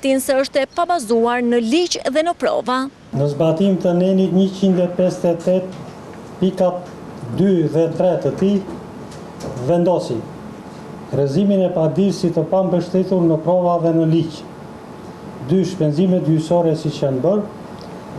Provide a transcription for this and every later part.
faktin se është e pabazuar në ligj dhe në prova. Në zbatim të nenit 158 pikat 2 dhe 3 të tij, vendosi rrëzimin e padisë si të pambështetur në prova dhe në ligj. 2 shpenzimet gjyqësore siç janë bërë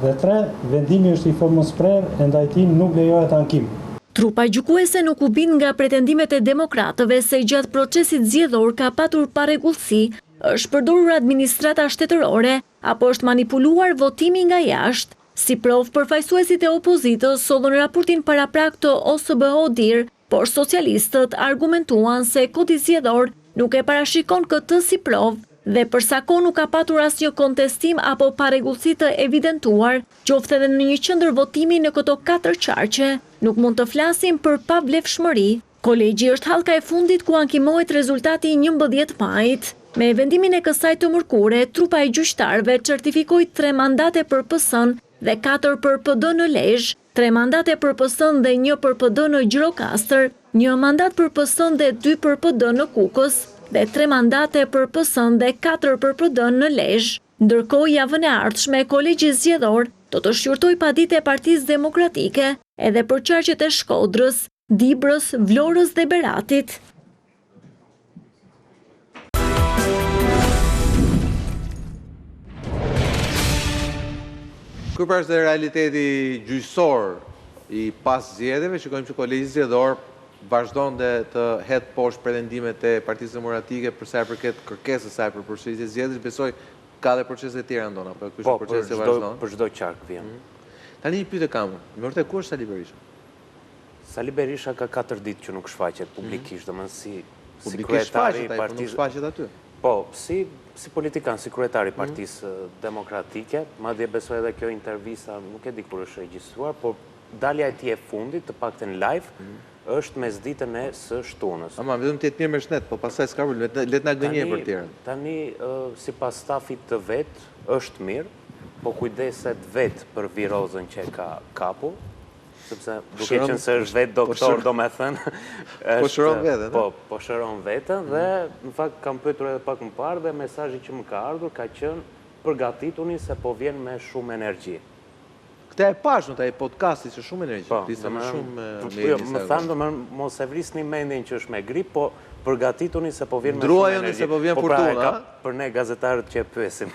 dhe 3 vendimi është i formës prerë e ndaj tij nuk lejohet ankim. Trupa gjykuese nuk u bind nga pretendimet e demokratëve se gjatë procesit zgjedhor ka patur parregullsi, është përdorur administrata shtetërore apo është manipuluar votimi nga jashtë. Si provë, përfaqësuesit e opozitës sollën raportin paraprak të OSBE-ODIHR, por socialistët argumentuan se Kodi Zgjedhor nuk e parashikon këtë si provë dhe për sa kohë nuk ka patur asnjë kontestim apo parregullsi të evidentuar, qoftë edhe në një qendër votimi në këto katër qarqe, nuk mund të flasim për pavlefshmëri. Kolegji është hallka e fundit ku ankimohet rezultati i 11 majit. Me vendimin e kësaj të mërkure, trupa e gjyqtarëve certifikoi tre mandate për PS-në dhe katër për PD në Lezhë, tre mandate për PS-në dhe një për PD në Gjirokastër, një mandat për PS-në dhe dy për PD në Kukës dhe tre mandate për PS-në dhe katër për PD në Lezhë. Ndërkohë, javën e ardhshme, Kolegji Zgjedhor do të shqyrtojë paditë e Partisë Demokratike edhe për qarqet e Shkodrës, Dibrës, Vlorës dhe Beratit. Ky pra është dhe realiteti gjyqësor i pas zgjedhjeve, shikojmë që Kolegji Zgjedhor vazhdon dhe të hedhë poshtë pretendimet e Partisë Demokratike për sa i përket kërkesës saj për përsëritje zgjedhjesh, besoj ka dhe procese të tjera Andon, apo ky është Po, proces që vazhdon. për çdo qark vjen. Tani një pyetje kam unë, me vërtet ku është Sali Berisha? Sali Berisha ka katër ditë që nuk shfaqet publikisht, domethënë si si Publikisht kryetari shfaqet i ai, po nuk partisë shfaqet aty. Po, si si politikan, si kryetar i Partisë Demokratike, madje besoj edhe kjo intervista, nuk e di kur është regjistruar, por dalja e tij e fundit, të paktën live, është mesditën e së shtunës. Ama vetëm të jetë mirë me shëndet, po pastaj s'ka problem, le të na gënjejë për Tani, tjerën. tani sipas stafit të vet, është mirë, po kujdeset vetë për virozën që e ka kapur, sepse duke qenë se është vetë po doktor, domethënë, Po shëron veten, Po, po shëron veten dhe në fakt kam pyetur edhe pak më parë dhe mesazhi që më ka ardhur ka qenë përgatituni se po vjen me shumë energji. Këtë e pashë në ai podcasti që shumë energji, Po, fliste me shumë me jo, më thanë domethënë mos e vrisni mendjen që është me grip, po përgatituni se po vjen me shumë Ndruajoni energji. se po vjen Po pra, e furtuna, ka a? për ne gazetarët që e pyesim.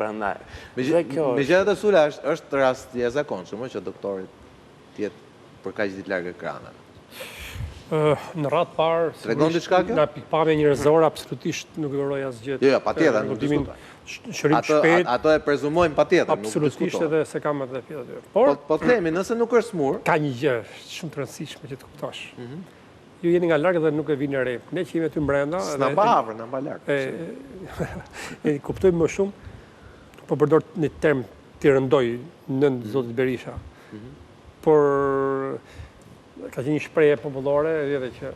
Prandaj. Dhe kjo është. Megjithatë Sula është është rast i jashtëzakonshëm, ë, që doktori të jetë për kaq ditë larg ekraneve. Në radhë parë, Tregon diçka kjo? Nga pikëpamja njerëzore absolutisht nuk i uroj asgjë. Jo, jo, patjetër, nuk diskutoj. Shërim Atë shpejt. ato e prezumojmë patjetër, nuk Absolutisht diskutohet. edhe se kam atë pjesë aty. Por Po po themi, nëse nuk është smur, ka një gjë shumë të rëndësishme që të kuptosh. Ju jeni nga larg dhe nuk e vini re. Ne që jemi aty brenda s'na mba afër, na mba larg. e, e kuptojmë më shumë, po përdor një term t'i rëndoj nën zotit Berisha. Por ka qenë një shprehje popullore edhe që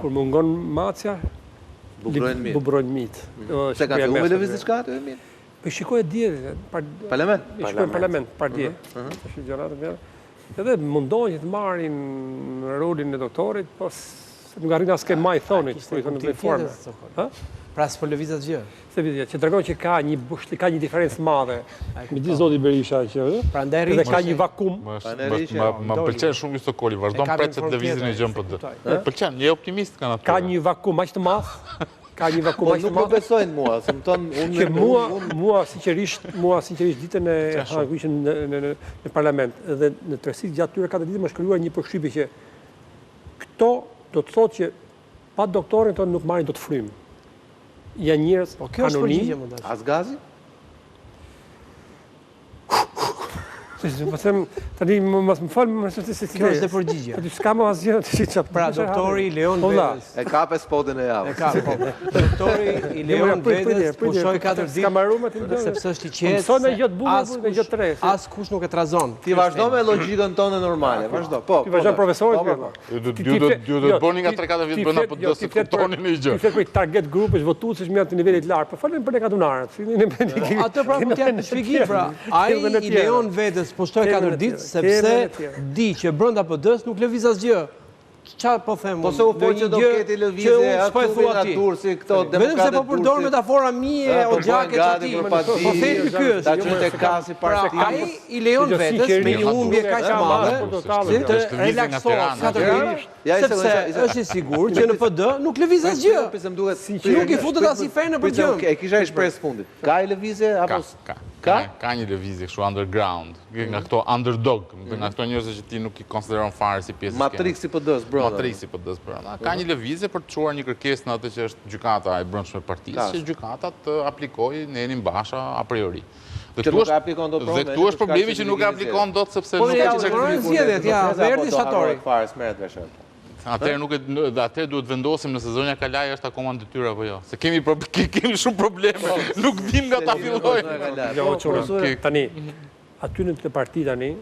kur mungon macja, Bubrojnë mitë. Bubrojnë mitë. Se ka filluar me lëviz diçka aty e mirë. Po i shikoj dje, par, Parlament. i shikoj në parlament, par dje. Tash gjëra të tjera. Edhe mundohen që të marrin rolin e doktorit, po s- nuk arrin as ke maj thonit, Kishte ku i thonë në kuptim formë. tjetër, Sokol. Ha? Pra s'po lëviz asgjë. Se vidje, që tregon që ka një bushti, ka një diferencë madhe midis zotit Berisha që ë, Prandaj dhe rriqe. ka një vakum. Më Pa është- ne rriqe, më më doli. pëlqen shumë ky Sokoli, vazhdon E ka pret se në të lëvizin formë e gjën PD. tjetër, Më pëlqen, je optimist nga natyra. Ka një vakum aq të madh, ka një vakum Po aq të nuk më madh besojnë mua, se më thonë unë që mua mua sinqerisht, mua sinqerisht ditën e hënë ku ishin në në në, në parlament dhe në tërësi gjatë tyre katër ditë më është krijuar një përshtypje që këto do të thotë që pa doktorin tonë nuk marrin dot frymë. Janë njerëz Po kjo është anonim. përgjigje më tash. As gazi? Se po them tani më mos më fal, më se se Kjo është dhe përgjigje. Aty s'ka më asgjë, ti çfarë. Pra doktori i lejon Po, vlla. vetes. E kape spotin e E javës. ka, po. Doktori i lejon Jo, prit, prit, vetes prit, pushoj prit, katër s'ka mbaruar me ditë ti, sepse është i Po qetë. mëson se me gjë të bukur, askush- me gjë të re, si. Askush nuk e trazon. Ti vazhdo me logjikën tënde normale, vazhdo. Po. Ti vazhdon po, profesorit po, po, po, Ju do- Ti- ju ti do- flet- ju do jo, të bëni nga ti- 3-4 vjet ti brenda flet- PD jo, se ti flet për- kuptoni një gjë. Ti flet për target grupesh, votuesesh më janë të nivelit lartë, po falem për ne katunarët. Si ne ne Atë pra po t'jap shpjegim pra. Ai Kemi dhe në i tjera. lejon vetes pushtoj Kemi katër dhe ditë tjera. Kemi sepse dhe tjera. di që brenda PD-s nuk lëviz asgjë. Ça po them Po se u fol që do ketë lëvizje aty nga Durrësi, këto demokratët Vetëm se po përdor metafora mie po o gjake që ti. Po thelbi ky është. Ta çojnë te kasi pra, parti. Ai i lejon vetes me një humbje kaq të madhe të relaksohet katër vjet, sepse është i sigurt që në PD nuk lëviz asgjë. Nuk i futet asnjë fe nëpër gjemb. E kisha një shpresë fundit. Ka i lëvizje apo Ka, ka. Ka një lëvizje kështu underground, nga këto underdog, nga këto njerëz që ti nuk i konsideron fare si pjesë e skenës. Matrixi PD-s brenda. Matrixi PD-s brenda. Ka një lëvizje për të çuar një kërkesë në atë që është gjykata e brendshme e partisë, që gjykata të aplikojë nenin Basha a priori. Dhe këtu është aplikon dot Dhe këtu është problemi që nuk e aplikon dot sepse po, nuk e që zgjedhjet, ja, erdhi shtatori. Fare, s'merret vesh. Atëherë nuk e dhe atëherë duhet vendosim nëse zonja Kalaj është akoma në detyrë apo jo. Se kemi kemi shumë probleme. Po, nuk dim nga ta fillojmë. Jo, po, tani aty në këtë parti tani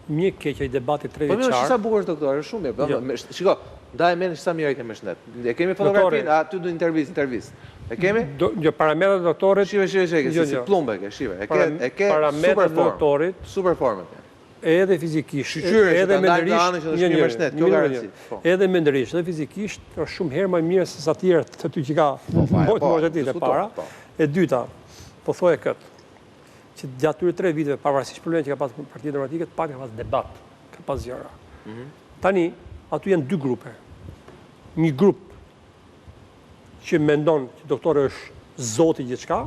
një keq ai debati tre po, vjeçar. Po mirë, sa bukur është doktor, është shumë mirë. Po, jo. Shiko, ndaj mend sa mirë e ke me shëndet. E kemi fotografinë, aty do intervistë, intervistë. E kemi? Do, jo, parametrat e doktorit. Shive, shive, shive, si, si plumb e ke, shive. E ke, e ke super formë. Super formë e ke. Edhe fizikisht, edhe mendërisht, një një, një një, po. edhe mendërisht, edhe fizikisht, është shumë herë më mirë se sa tjerët aty që ka po, po, po, të tij para. Po. E dyta, po thoja këtë, që gjatë këtyre tre viteve, pavarësisht problemeve që ka pas Partia Demokratike, të paktën ka pas debat, ka pas gjëra. Mhm. Tani, aty janë dy grupe. Një grup që mendon që doktori është zoti gjithçka,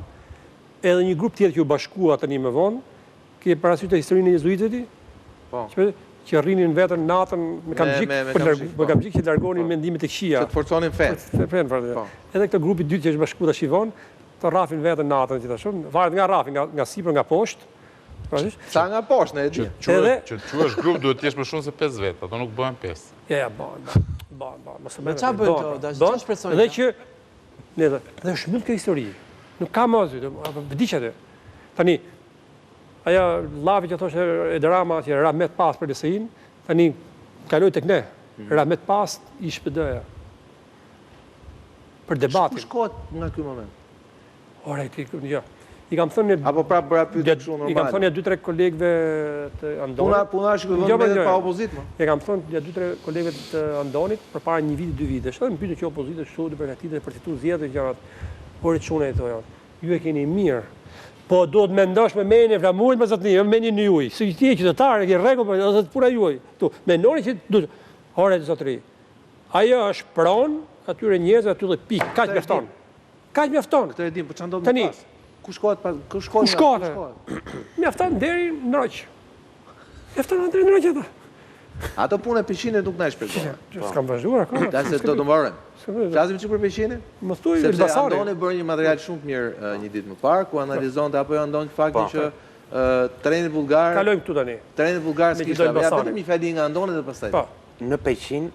edhe një grup tjetër që u bashkua tani më vonë, Ke parasysh të historinë e jezuitëve ti? Po. Që, që rrinin vetën natën me kamxhik, për largu, po. me kamxhik që largonin po. mendimet e këqija. Që të forconin fenë. Të fenë, pra. Po. Edhe këtë grupi dytë që është bashkuar tash vonë, të rrafin vetën natën gjithashtu, varet nga rrafin, nga, nga sipër, nga poshtë. Parasysh? Sa nga poshtë, ne e di. Që edhe që të quhesh grup duhet të jesh më shumë se 5 vetë, ato nuk bëhen 5. Ja, ja, bëhen, bëhen, bëhen, bëhen. Mos e bëjmë. Çfarë bëjnë këto? Dash, çfarë shpresojnë? Dhe që ne dhe, dhe është mbyll kjo histori. Nuk ka më asgjë, vdiq atë. Tani Ajo llafi që thoshte Edi Rama që rahmet pastë për LSI-n, tani kaloi tek ne. Mm. Rahmet pastë ish PD-ja. Për debatin. Ku shkohet nga ky moment? Ore, ti, jo. I kam thënë Apo prapë bëra pyetje kështu normale. I kam thënë ja dy tre kolegëve të Andonit. Puna puna është që vënë jo, pa opozitë më. I kam thënë ja dy tre kolegëve të Andonit përpara një viti dy vitesh. Edhe më pyetën që opozita kështu të përgatitet për të fituar zgjedhjet gjërat. Ore çuna i thoja. Ju e keni mirë. Po duhet mendosh me mendjen e Flamurit më zotni, jo me mendjen e juaj. Se ti je qytetar, e ke rregull, po është puna juaj. Tu, mendoni që duhet. Ore zotëri. Ajo është pronë atyre njerëzve aty dhe pikë, kaq mjafton. Kaq mjafton. Këtë e dim, po ç'a ndodh më pas? Ku shkohet pas? Ku shkohet? Ku shkohet? Mjafton deri në Ndroq. Mjafton deri në Ndroq ato. Ato punë e Peqinit nuk na e shpjegove. Po. S'kam vazhduar akoma. Ta se do të mbarojmë. Flasim çik për Peqinin? Më thuaj Sepse Andoni bëri një material shumë të mirë një ditë më parë, ku analizonte apo jo Andoni faktin po. që treni bullgar Kalojmë këtu tani. Treni bullgar s'kishte. Ja vetëm një fjali nga Andoni dhe pastaj. Po. Në Peqin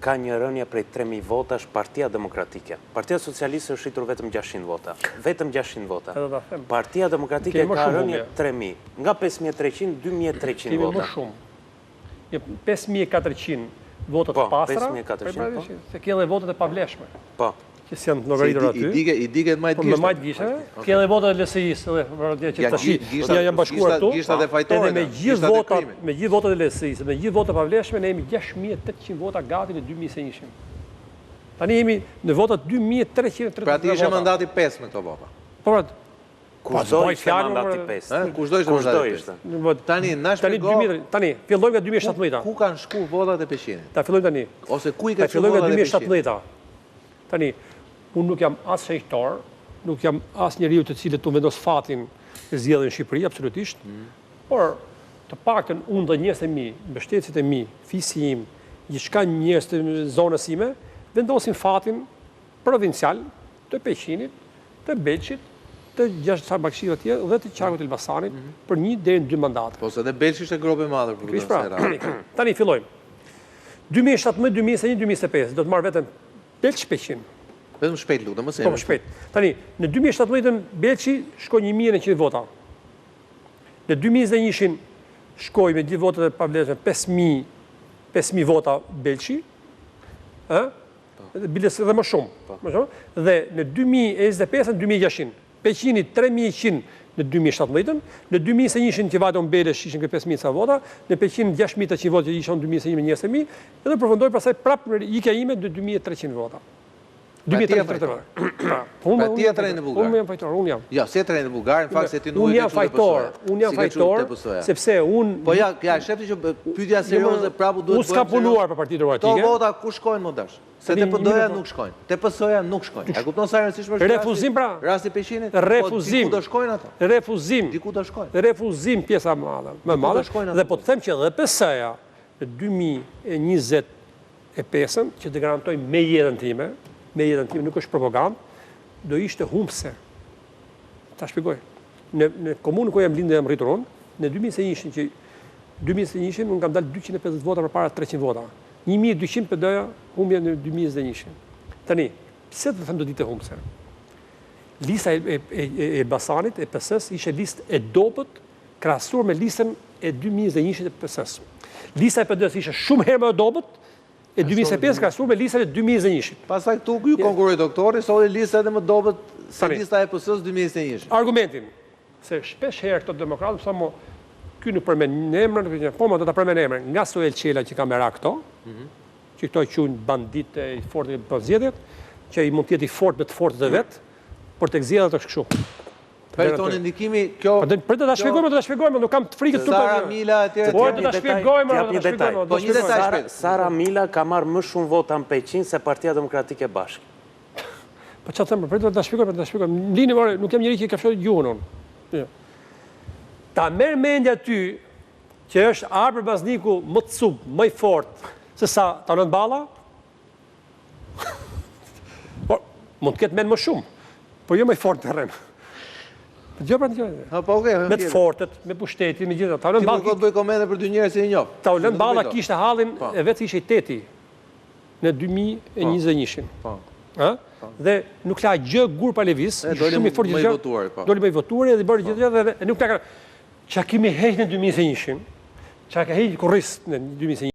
ka një rënie prej 3000 votash Partia Demokratike. Partia Socialiste është rritur vetëm 600 vota. Vetëm 600 vota. Partia Demokratike ka rënie 3000. Nga 5300, 2300 vota. Kemi më shumë. Një 5400 vota të po, pastra, 5400, po. se ke edhe votat e pavlefshme. Po. Që s'janë të llogaritur aty. I dike, i dike majt po, gishtave. Po, me majt gishtave. Ke edhe votat e LSI-së, edhe për që tash ja janë bashkuar këtu. Gishtat e fajtorëve. Edhe me gjithë votat, me gjithë votat e LSI-së, me gjithë votat e pavlefshme, ne jemi 6800 vota gati në 2021. Tani jemi në votat 2333 Pra ti ishe mandati 5 me këto vota. Po, pra, Kush do ishte mandati 5? Kush do ishte mandati 5? Tani, na shpjego... Tani, fillojmë nga 2017-a. Ku kanë shku votat e Peqinit? Ta fillojmë tani. Ose ku i ka shku votat e Peqinit? 2017-a. Tani, unë nuk jam as shenjtor, nuk jam as njeriu të cilët të vendos fatin e zgjedhjeve në Shqipëri, absolutisht, mm. por të paktën unë dhe njerëzit e mi, mbështetësit e mi, fisi im, gjithçka njerëz të zonës sime, vendosin fatin provincial të Peqinit, të Belshit, të gjashtë ca bashkive të tjera dhe të qarkut të Elbasanit mm -hmm. për një deri në dy mandate. Po se dhe Belshi ishte gropë e madhe për këtë pra, tani, tani fillojmë. 2017, 2021, 2025 do të marr vetëm Belsh Peqin. Vetëm shpejt lutem, mos e. Po shpejt. Tani në 2017 Belshi shkoi 1900 vota. Në 2021 shkoi me gjithë votat e pavlefshme 5000 5000 vota Belshi. Ë? Po. Biles edhe më shumë. Po. Më shumë. Dhe në 2025 në 2600. Peqini 3100. në 2017-ën, në 2021-shin që vajta unë Belesh ishin ke 5000 ca vota, në Peqin 6800 vota që isha unë 2021 me 20000, edhe përfundoi pastaj prapë në ikja ime në 2300 vota. Pra ti je fajtor. Pra, unë pra ti je trajner bullgar. Unë jam fajtor, unë jam. Jo, s'je trajner bullgar, në fakt se ti nuk e ke fajtor, unë jam fajtor, sepse unë Po ja, ja, shef ti që pyetja serioze prapë duhet të bëjmë. Unë s'kam punuar për Partinë Demokratike. Këto vota ku shkojnë më dash? Se te PD-ja nuk shkojnë. Te PS-ja nuk shkojnë. E kupton sa e rëndësishme është refuzim pra. Rasti i Peqinit? Po, refuzim. Diku do shkojnë ato. Refuzim. Diku do shkojnë. Refuzim pjesa më madhe. Më madhe. Dhe po të them që edhe PS-ja në 2020 e pesën, që të garantoj me jetën time, me jetën time, nuk është propagandë, do ishte humbëse. Ta shpjegoj. Në, në komunën ku jam lindur dhe jam rritur unë, në 2021 që 2021 unë kam dalë 250 vota përpara 300 vota. 1200 PD-ja humbje në 2021. Tani, pse të them do dilte humbëse? Lista e, e, e, e Elbasanit, e PS-s, ishte listë e dobët krahasuar me listën e 2021-shit të PS-së. Lista e PD-së ishte shumë herë më e dobët e 2025 krahasuar me listën e 2021-shit. Pastaj këtu ju konkurroi doktori, solli listë edhe më dobët se lista e PS-së 2021-shit. Argumentin se shpesh herë këto demokratë thonë mo ky nuk përmend emrin, nuk e po mo do ta përmend emrin, nga Suel Çela që ka merak këto, mhm. që këto e quajnë bandit e i fortë për zgjedhjet, që i mund të jetë i fortë me të fortët e vet, por tek zgjedhjet është kështu. Po i thoni ndikimi, kjo... Po prit ta shpjegojmë, do ta shpjegojmë, nuk kam të frikë të Sara Mila e tjera... Po do ta shpjegojmë, do ta shpjegojmë. Po një detaj shpejt. Sara Mila ka marrë më shumë vota në Peqin se Partia Demokratike bashkë. Po çfarë them, prit do ta shpjegojmë, do ta shpjegojmë. Lini, ore, nuk jam njeri që i kafshoj gjuhën unë. Jo. Ta merr mendja ty që është Arbër Mazniku më cub, më i fortë se sa Taulant Balla? Po, mund të ketë mend më shumë, por jo më i fortë në terren. Dëgjo pra dëgjo. Ha po okay. Me të fortët, me pushtetin, me gjithë. Taulant Balla. Ti nuk do të bëj komente për dy njerëz që i njoh. Taulant Balla kishte hallin po. e vet se ishte i teti në 2021-shin. Po. Ë? Po. Dhe nuk la gjë gur pa lëviz, ishte shumë i fortë gjithë. Më i votuar, po. Doli më i votuar dhe bëri gjithë dhe nuk la. Çka kemi heq në 2021-shin? Çka ka heq kurriz në 2021?